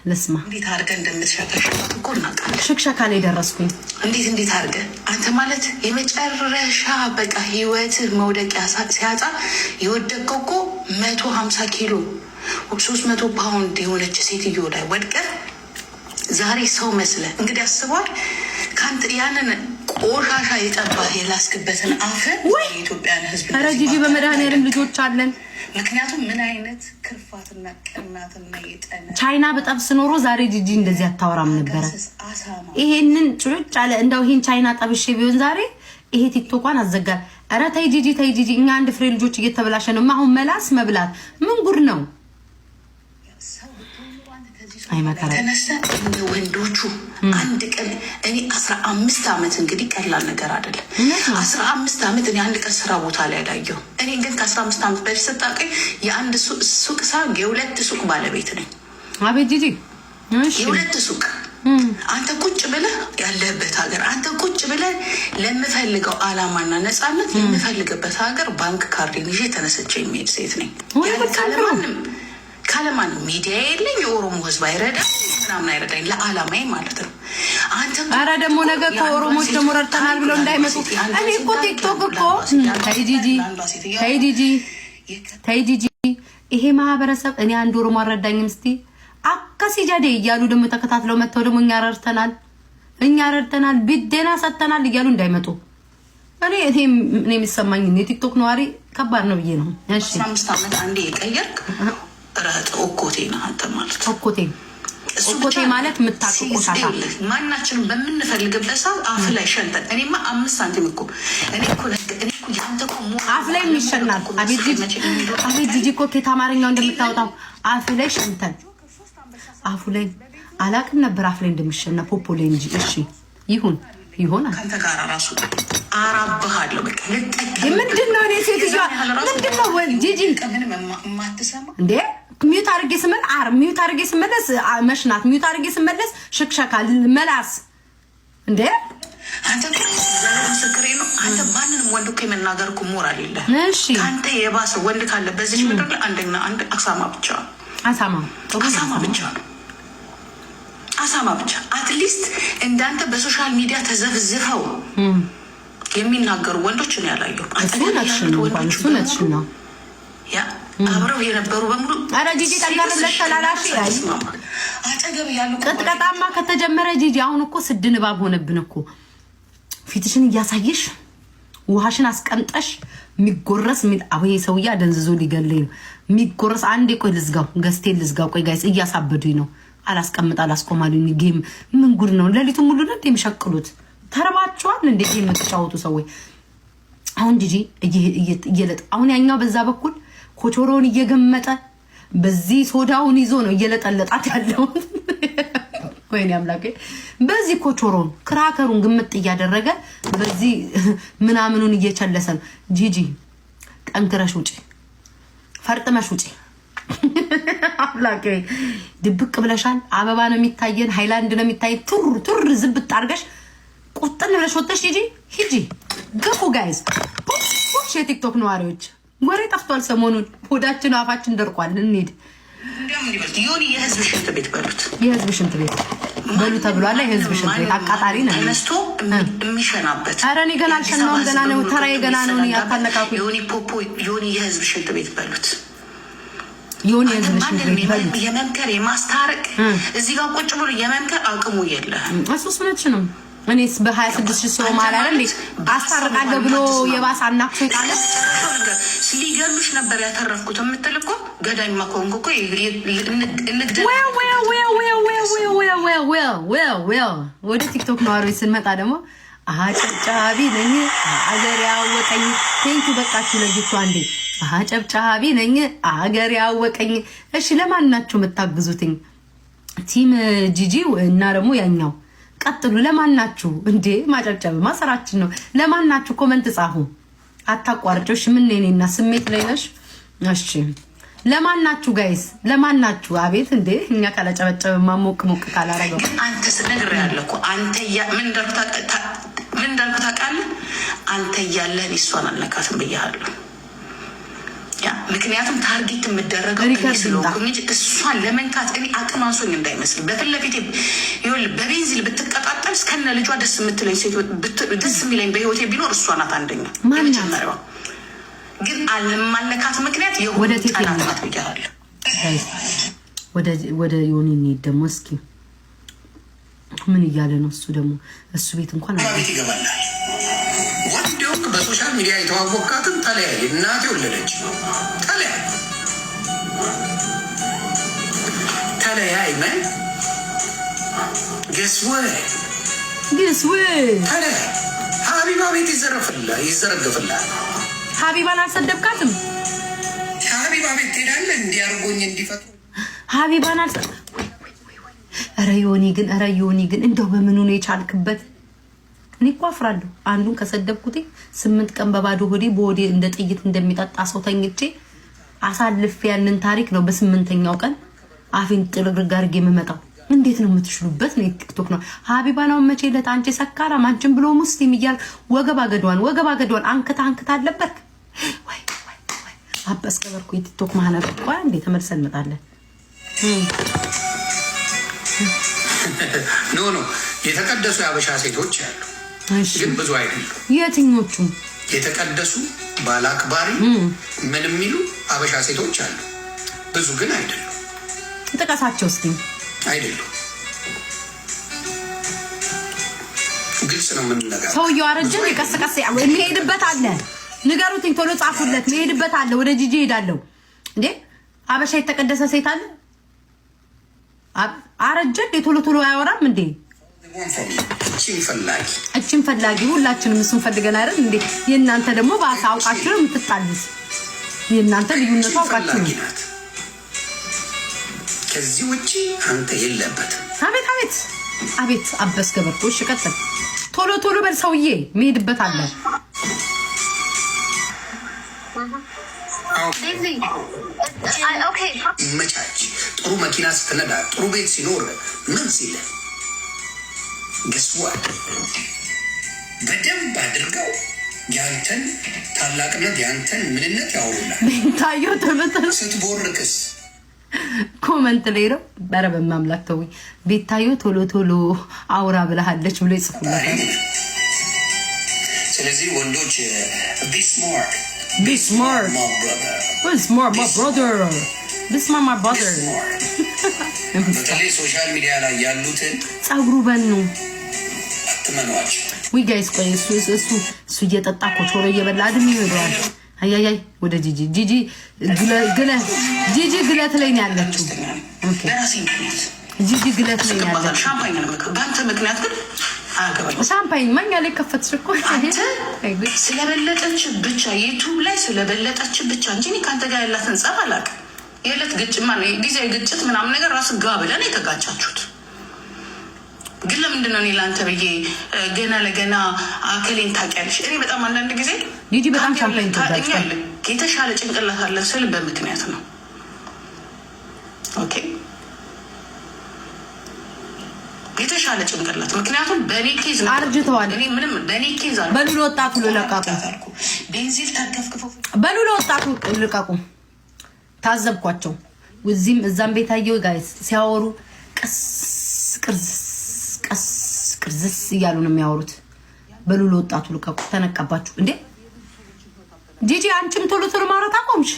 ልስማ። እንዴት አድርገህ እንደምትሸከሽባት እኮ እናውቃለን። ሽክሸካ ላይ ደረስኩኝ። እንዴት አድርገህ አንተ ማለት የመጨረሻ በቃ ህይወትህ መውደቂያ ሲያጣ የወደቀው እኮ 150 ኪሎ 300 ፓውንድ የሆነች ሴትዮ ላይ ወድቀህ ዛሬ ሰው መስለህ እንግዲህ አስበዋል። ከአንተ ያንን ቆሻሻ የጠባህ የላስክበትን አፍን የኢትዮጵያን ህዝብ ኧረ ጂጂ በመድኃኒዓለም ልጆች አለን። ምክንያቱም ምን አይነት ክርፋትና ቅናትና የጠነ ቻይና በጠብስ ኖሮ ዛሬ ጂጂ እንደዚህ አታወራም ነበረ። አሳማ ይሄንን ጭጭ አለ። እንደው ይሄን ቻይና ጠብሼ ቢሆን ዛሬ ይሄ ቲክቶኳን አዘጋል። ኧረ ተይ ጂጂ፣ ተይ ጂጂ፣ እኛ አንድ ፍሬ ልጆች እየተበላሸ ነው። አሁን መላስ መብላት ምን ጉድ ነው? አይ መከራ። ተነስተ እንደ ወንዶቹ አንድ ቀን እኔ 15 ዓመት እንግዲህ ቀላል ነገር አይደለም። 15 ዓመት እኔ አንድ ቀን ስራ ቦታ ላይ አላየሁም። እኔ ግን ከ15 ዓመት በፊት ስታውቀኝ የአንድ ሱቅ ሳይሆን የሁለት ሱቅ ባለቤት ነኝ። አቤት ጂጂ፣ እሺ። የሁለት ሱቅ። አንተ ቁጭ ብለህ ያለህበት ሀገር፣ አንተ ቁጭ ብለህ ለምፈልገው አላማና ነፃነት ለምፈልግበት ሀገር ባንክ ካርዴን ይዤ ተነስቼ የሚሄድ ሴት ነኝ። ወይ በጣም ጥሩ። ካለማንም ሚዲያ የለኝ፣ የኦሮሞ ህዝብ አይረዳኝ፣ ምናምን አይረዳኝ፣ ለአላማዬ ማለት ነው። አንተ ኧረ ደግሞ ነገ ከኦሮሞች ደግሞ ረድተናል ብለው እንዳይመጡ። እኔ እኮ ቲክቶክ እኮ ተይ ጂጂ፣ ተይ ጂጂ፣ ተይ ጂጂ፣ ይሄ ማህበረሰብ እኔ አንድ ኦሮሞ አልረዳኝም። እስቲ አካሲ ጃዴ እያሉ ደግሞ ተከታትለው መጥተው ደግሞ እኛ ረድተናል፣ እኛ ረድተናል፣ ቢደና ሰጥተናል እያሉ እንዳይመጡ። እኔ የሚሰማኝ የቲክቶክ ነዋሪ ከባድ ነው ብዬ ነው። እሺ። 15 ዓመት አንዴ የቀየርክ ረህጥ ኦኮቴ ነህ አንተ ማለት። ኦኮቴ። እሱ ኦኮቴ ብቻ ማለት የምታውቅ ቆሻሻ። ማናችንም በምንፈልግበት ሰዓት አፍ ላይ ሸንተን እኔማ 5 ሳንቲም እኮ እኔ እኮ ያንተ እኮ አፍ ላይ የሚሸናል። አቤት ጂጂ፣ አቤት ጂጂ እኮ ኬት አማርኛው እንደምታወጣው። አፍ ላይ ሸንተን አፉ ላይ አላቅም ነበር አፍ ላይ እንደሚሸና ፖፖ ላይ እንጂ። እሺ ይሁን ይሆናል። ከአንተ ጋር ራሱ አራብሃለሁ። በቃ ልጠቀም። ምንድን ነው? እኔ ሴትዮዋ ምንድን ነው ጂጂ? ምንም የማትሰማ እንዴ mute አድርጌ ስመል አር mute አድርጌ ስመለስ መሽናት፣ mute አድርጌ ስመለስ ሽክሸካ መላስ እንዴ። አንተ እኮ እግዚአብሔር ምስክሬ ነው። አንተ ማንንም ወንድ እኮ የመናገር እኮ ሞራል የለህም። እሺ። ከአንተ የባሰ ወንድ ካለ በዚች ምድር ላይ አንደኛ አንድ አሳማ ብቻ ነው። አሳማ ጥሩ። አሳማ ብቻ ነው። አሳማ ብቻ። At least እንዳንተ በ social media ተዘፍዝፈው የሚናገሩ ወንዶች ነው ያላየሁም። እሱ እውነትሽን ነው እንኳን እሱ እውነትሽን ነው። ያ አብረው የነበሩ በሙሉ ኧረ ጂጂ ጠንከር ብለሽ ተላላፊ። አይ አጠገብ ያሉ ቅጥቀጣማ ከተጀመረ ጂጂ አሁን እኮ ስድ ንባብ ሆነብን እኮ። ፊትሽን እያሳየሽ ውሃሽን አስቀምጠሽ የሚጎረስ የሚል አሁን ሰውዬ አደንዝዞ ሊገለኝ ነው። የሚጎረስ አንዴ ቆይ ልዝጋው፣ ገዝቴን ልዝጋው። ቆይ guys እያሳበዱኝ ነው። አላስቀምጥ አላስቆማሉኝ። Game ምን ጉድ ነው? ሌሊቱን ሙሉ ነው የሚሸቅሉት። ተርባችኋል እንዴ game የምትጫወቱ ሰዎች? አሁን ጂጂ እየለጥ አሁን ያኛው በዛ በኩል ኮቾሮውን እየገመጠ በዚህ ሶዳውን ይዞ ነው እየለጠለጣት ያለው። ወይኔ አምላኬ! በዚህ ኮቾሮን ክራከሩን ግምጥ እያደረገ በዚህ ምናምኑን እየቸለሰ ነው። ጂጂ ጠንክረሽ ውጪ፣ ፈርጥመሽ ውጪ። አምላኬ ድብቅ ብለሻል። አበባ ነው የሚታየን፣ ሃይላንድ ነው የሚታየን። ቱር ቱር ዝብጥ አድርገሽ ቁጥን ብለሽ ወጥተሽ ሂጂ ሂጂ። ግፉ guys፣ push። የቲክቶክ ነዋሪዎች ወሬ ጠፍቷል ሰሞኑን። ሆዳችን አፋችን ደርቋል። እንሂድ። እንዲያውም እንዲበሉት ዮኒ የህዝብ ሽንት ቤት በሉት። የህዝብ ሽንት ቤት በሉ ተብሏል። የህዝብ ሽንት ቤት አቃጣሪ ነው። ተነስቶ የሚሸናበት። ኧረ እኔ ገና አልሸናውም። ገና ነው፣ ተራዬ ገና ነው። እኔ አታነቃቁኝ። ዮኒ ፖፖ ዮኒ የህዝብ ሽንት ቤት በሉት። ዮኒ የህዝብ ሽንት ቤት በሉት። የመምከር የማስታረቅ እዚህ ጋር ቁጭ ብሎ የመምከር አቅሙ የለህም። እሱስ እውነትሽ ነው። እኔስ በ26,000 ሰው መሀል አይደል እንዴ አስታርቃለሁ ብሎ የባሰ አናክሶ የጣለ። ሊገሉሽ ነበር ያተረፍኩት የምትል እኮ ገዳይማ ከሆንክ እኮ እንግደል። ወደ ቲክቶክ ነዋሪዎች ስንመጣ ደግሞ አጨብጫቢ ነኝ አገር ያወቀኝ። Thank you በቃችሁ። ለይቱ አንዴ አጨብጫቢ ነኝ አገር ያወቀኝ። እሺ ለማን ናችሁ የምታግዙትኝ? Team ጂጂ እና ደግሞ ያኛው ቀጥሉ። ለማን ናችሁ እንዴ? ማጨብጨብ ማሰራችን ነው። ለማን ናችሁ? Comment ጻፉ። አታቋርጪው። እሺ ምን እኔና ስሜት ላይ ነሽ? እሺ ለማን ናችሁ guys? ለማን ናችሁ? አቤት እንዴ እኛ ካላጨበጨበ ማሞቅ ሞቅ ካላረገው። አንተ ስነግርህ እኮ አንተ ምን እንዳልኩ ታውቃለህ? አንተ እያለህ እሷን አልነካትም ብያለሁ። ያ ምክንያቱም target የምደረገው እኔ record ስለሆንኩኝ እንጂ እሷን ለመንካት እኔ አቅም አንሶኝ እንዳይመስል። በፊት ለፊቴ ይኸውልህ በቤንዚን ብትቀጣጠል እስከነ ልጇ ደስ የምትለኝ ሴት ደስ የሚለኝ በህይወቴ ቢኖር እሷ ናት። አንደኛ ማን ናት? የመጀመሪያዋ ግን አለማለካት ምክንያት ወደ የሆነ ቴቴ ጠላት እንሂድ። ናት ብያለሁ። Guys፣ ወደ ዮኒ እንሂድ ደግሞ እስኪ። ምን እያለ ነው እሱ ደግሞ? እሱ ቤት እንኳን አለ ቤት ይገባላል። ወንድ ሆንክ በ social media የተዋወቃትን ተለያይ። እናቴ ወለደች፣ ተለያይ፣ ተለያይ። Man, guess what? Guess what? ተለያይ። ሀቢባ ቤት ይዘረግፍልሃል። ሀቢባን አልሰደብካትም? ሀቢባ ቤት ትሄዳለህ። እንዲያርጎኝ እንዲፈቱ ሀቢባን አልሰ ኧረ ዮኒ ግን፣ ኧረ ዮኒ ግን እንደው በምኑ ነው የቻልክበት? እኔ እኮ አፍራለሁ። አንዱን ከሰደብኩት 8 ቀን በባዶ ሆዴ በሆዴ እንደ ጥይት እንደሚጠጣ ሰው ተኝቼ አሳልፌ ያንን ታሪክ ነው በስምንተኛው ቀን አፌን ጥርግርግ አድርጌ የምመጣው። እንዴት ነው የምትችሉበት? ነው ቲክቶክ ነው። ሀቢባን አሁን መቼ ዕለት አንቺ ሰካራም አንቺን ብሎ ሙስሊም እያልክ ወገብ አገዷን ወገብ አገዷን አንክታ አንክታ አልነበርክ ወይ? ወይ ወይ አበስ ከበርኩ። የቲክቶክ ማህበር ቆይ እንዴ ተመልሰን እንመጣለን። No, no፣ የተቀደሱ የአበሻ ሴቶች ያሉ ግን ብዙ አይደሉም። የትኞቹ? የተቀደሱ ባለአክባሪ ምን የሚሉ አበሻ ሴቶች አሉ፣ ብዙ ግን አይደሉም። ጥቀሳቸው እስኪ። አይደሉም። ግልጽ ነው የምንነጋገር። ሰውየው አረጀ። ቀስ ቀስ የሚሄድበት አለ። ንገሩትኝ፣ ቶሎ ጻፉለት። የሚሄድበት አለ። ወደ ጂጂ ሄዳለሁ እንዴ? አበሻ የተቀደሰ ሴት አለ? አረጀ እንዴ? ቶሎ ቶሎ አያወራም እንዴ? እቺን ፈላጊ። እችን ፈላጊ። ሁላችንም እሱን ፈልገን አይደል እንዴ? የእናንተ ደግሞ በአሳ አውቃችሁ ነው የምትጣሉት። የእናንተ ልዩነቱ አውቃችሁ ፈላጊ ነው። ናት። ከዚህ ውጪ አንተ የለበትም። አቤት አቤት አቤት! አበስ ገበርኩ። እሺ ቀጥል። ቶሎ ቶሎ በል ሰውዬ፣ የሚሄድበት አለ። Daisy, okay. መቻች ጥሩ መኪና ስትነዳ፣ ጥሩ ቤት ሲኖር፣ ምን ሲል guess what፣ በደንብ አድርገው ያንተን ታላቅነት ያንተን ምንነት ያወሩላል። ታየው ቶሎ ቶሎ ስትቦርቅስ? Comment ላይ ነው። ኧረ በማምላክ ተውኝ። ቤታዮ ቶሎ ቶሎ አውራ ብለሃለች ብሎ ይጽፉለታል። ስለዚህ ወንዶች be smart. Be smart. Be smart, my brother. Be smart, my brother. በተለይ social media ላይ ያሉትን ጸጉሩ በኑ አትመኗቸው። We guys፣ ቆይ፣ እሱ እየጠጣ ኮቾሮ እየበላ እድሜ ይሄደዋል። አያያይ ወደ ጂጂ፣ ጂጂ ግለ ጂጂ ግለት ላይ ነው ያለችው። Okay። በራሴ ምክንያት ጂጂ ግለት ላይ ነው ስቅባታል። ያለችው። ሻምፓኝ ነው፣ በአንተ ምክንያት ግን አያገባኝም። ሻምፓኝ ማኛ ላይ ከፈትሽ እኮ። አንተ ስለበለጠች ብቻ፣ ዩቱብ ላይ ስለበለጠች ብቻ እንጂ እኔ ከአንተ ጋር ያላትን ጸብ አላውቅም። የዕለት ግጭት ማነው ጊዜያዊ ግጭት ምናምን ነገር ራስ ጋ ብለን የተጋጫችሁት ግን ለምንድን ነው እኔ ለአንተ ብዬ ገና ለገና አከሌን ታውቂያለሽ? እኔ በጣም አንዳንድ ጊዜ ጂጂ በጣም ሻምፓኝ ትወዳለች። የተሻለ ጭንቅላት አለን ስል በምክንያት ነው። Okay፣ የተሻለ ጭንቅላት ምክንያቱም በእኔ case አርጅተዋል። እኔ ምንም በእኔ case አልኩ። በሉ ለወጣቱ ልቀቁ። ቤንዚል ተርከፍክፎ በሉ ለወጣቱ ልቀቁ። ታዘብኳቸው። እዚህም እዛም ቤታየው guys ሲያወሩ ቀስ ቅርዝ ቀስ ቅርዝስ እያሉ ነው የሚያወሩት። በሉ ለወጣቱ ልቀቁ። ተነቃባችሁ እንዴ? ጂጂ አንቺም ቶሎ ቶሎ ማውራት አቆምሽ።